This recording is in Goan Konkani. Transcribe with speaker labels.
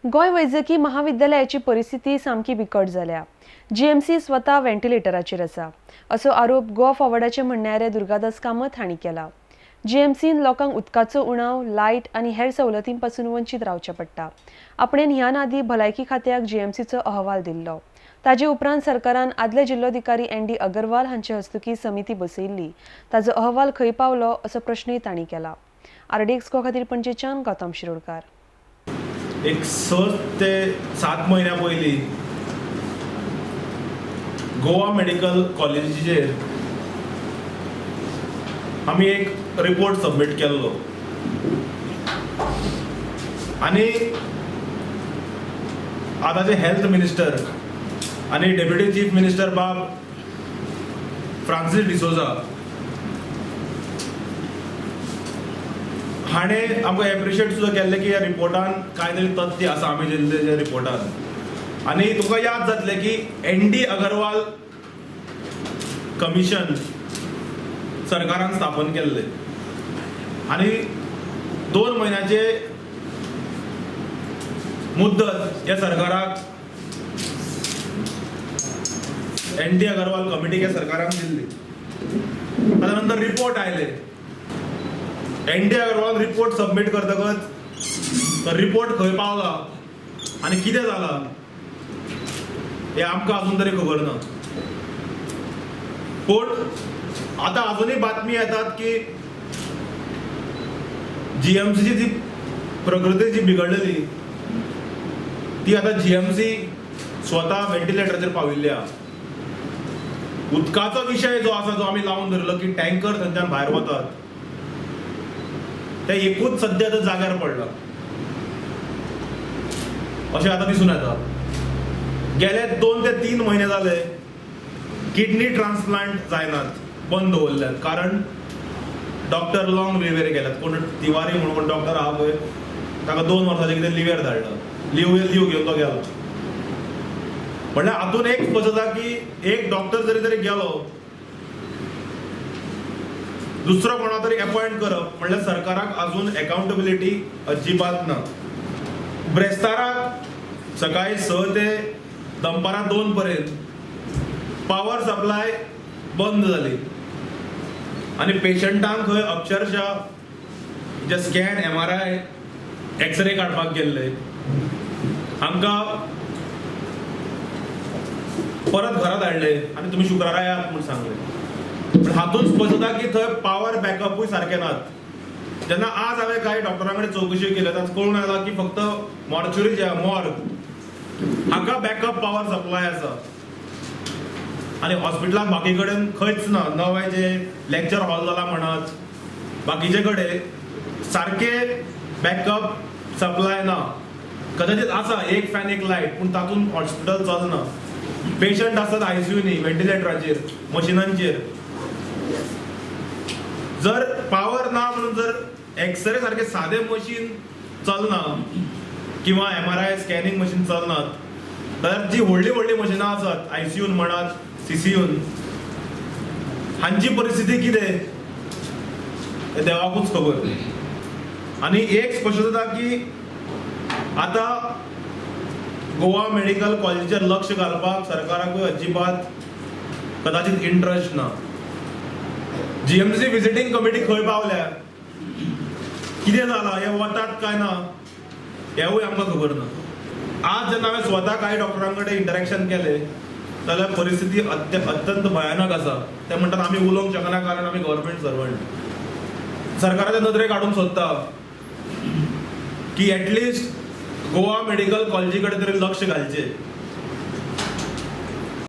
Speaker 1: गोंय वैजकी महाविद्यालयाची परिस्थिती सामकी बिकट जाल्या. जीएमसी स्वता व्हेंटिलेटराचेर आसा असो आरोप गोवा फॉरवर्डाचे म्हणयारे दुर्गादास कामत हांणी केला. जीएमसीन लोकांक उदकाचो उणाव, लायट आनी हेर सवलतीं पासून वंचीत रावचें पडटा. आपणें ह्यान आदीं भलायकी खात्याक जीएमसीचो अहवाल दिल्लो. ताजे उपरांत सरकारान आदले जिल्लोधिकारी एन डी अगरवाल हांचे हस्तुकी समिती बसयिल्ली. ताजो अहवाल खंय पावलो असो प्रश्नूय तांणी केला. आरडीएक्स गोवा खातीर पणजेच्यान गौतम शिरोडकार.
Speaker 2: एक 6 ते 7 म्हयन्या पयलीं गोवा मेडिकल कॉलेजीचेर आमी एक रिपोर्ट सबमीट केल्लो आनी आतांचे हेल्थ मिनिस्टर आनी डेप्युटी चीफ मिनिस्टर बाब फ्रांसीस डिसोजा हाणें आमकां एप्रिशिएट सुद्दां केल्लें की ह्या रिपोर्टान कांय तरी तथ्य आसा आमी दिल्ले त्या रिपोर्टान. आनी तुमकां याद जातलें की एन डी अगरवाल कमिशन सरकारान स्थापन केल्लें आनी 2 म्हयन्याचे मुद्दत ह्या सरकाराक एन डी अगरवाल कमिटी ह्या सरकारान दिल्ली. ताच्या नंतर रिपोर्ट आयले. N D Agarwal report submit करतकच तो रिपोर्ट खंय पावला आनी कितें जाला हें आमकां अजून तरी खबर ना. पूण आतां अजुनूय बातमी येतात की जीएमसीची जी प्रकृती जी बिगडलेली ती आतां जीएमसी स्वता व्हेंटिलेटराचेर पाविल्ली आसा. उदकाचो विशय जो आसा जो आमी लावन धरलो की टँकर थंयच्यान भायर वतात ते एकूच सद्या आतां जाग्यार पडला अशें आतां दिसून येता. गेले 2 ते 3 म्हयने जाले किडनी ट्रान्सप्लांट जायनात, बंद दवरल्यात, कारण डॉक्टर लॉंग लिव्हेर गेल्यात. कोण तिवारी म्हणून कोण डॉक्टर आहा पळय ताका 2 वर्सांचें कितें लिव्हेर धाडला, लिव्ह घेवन तो गेलो. म्हणल्यार हातून एक स्पश्ट जाता की एक डॉक्टर जरी तरी गेलो दुसरो कोणा तरी अपॉयंट करप म्हणल्यार सरकाराक अजून एकाउंटेबिलिटी अजिबात ना. ब्रेस्ताराक सकाळी 6 ते दनपारां 2 पर्यंत पावर सप्लाय बंद जाली आनी पेशंटांक खंय अक्षरशः जे स्कॅन, MRI, x ray काडपाक गेल्ले हांकां परत घरा धाडले आनी तुमी शुक्रारा येयात म्हूण सांगलें. पूण हातूंत स्पश्ट जाता की थंय पावर बॅकअपूय सारके नात. जेन्ना आज हांवें कांय डॉक्टरां कडेन चवकशी केली तेन्ना कळून आयलां की फक्त मॉर्च्युरी जे मॉर्ग हाका बॅकअप पावर सप्लाय आसा आनी हॉस्पिटलाक बाकी कडेन खंयच ना. नवें जे लेक्चर हॉल जाला म्हणत बाकीचे कडेन सारके बॅकअप सप्लाय ना. कदाचित आसा एक फॅन एक लायट, पूण तातूंत हॉस्पिटल चलना. पेशंट आसात आयसीयूनी, व्हेंटिलेटराचेर, मशिनांचेर. जर पावर ना म्हणून जर एक्सरे सारके सादे मशीन चलना किंवा MRI scanning machine चलनात जाल्यार जी व्हडली व्हडली मशिनां आसात आयसीयून म्हणात, सीसीयून, हांची परिस्थिती कितें हें देवाकूच खबर. आनी एक स्पश्ट जाता की आतां गोवा मेडिकल कॉलेजीचेर लक्ष घालपाक सरकाराकूय अजिबात कदाचित इंट्रस्ट ना. जीएमसी विजिटींग कमिटी खंय पावल्या, कितें जालां, हे वतात काय ना हेंवूय आमकां खबर ना. आज जेन्ना हांवें स्वता कांय डॉक्टरां कडेन इंटरेक्शन केलें जाल्यार परिस्थिती अत्यंत भयानक आसा. ते म्हणटात आमी उलोवंक शकना कारण आमी गव्हर्मेंट सर्वंट. सरकाराच्या नदरेक हाडूंक सोदता की एटलिस्ट गोवा मेडिकल कॉलेजी कडेन तरी लक्ष घालचें.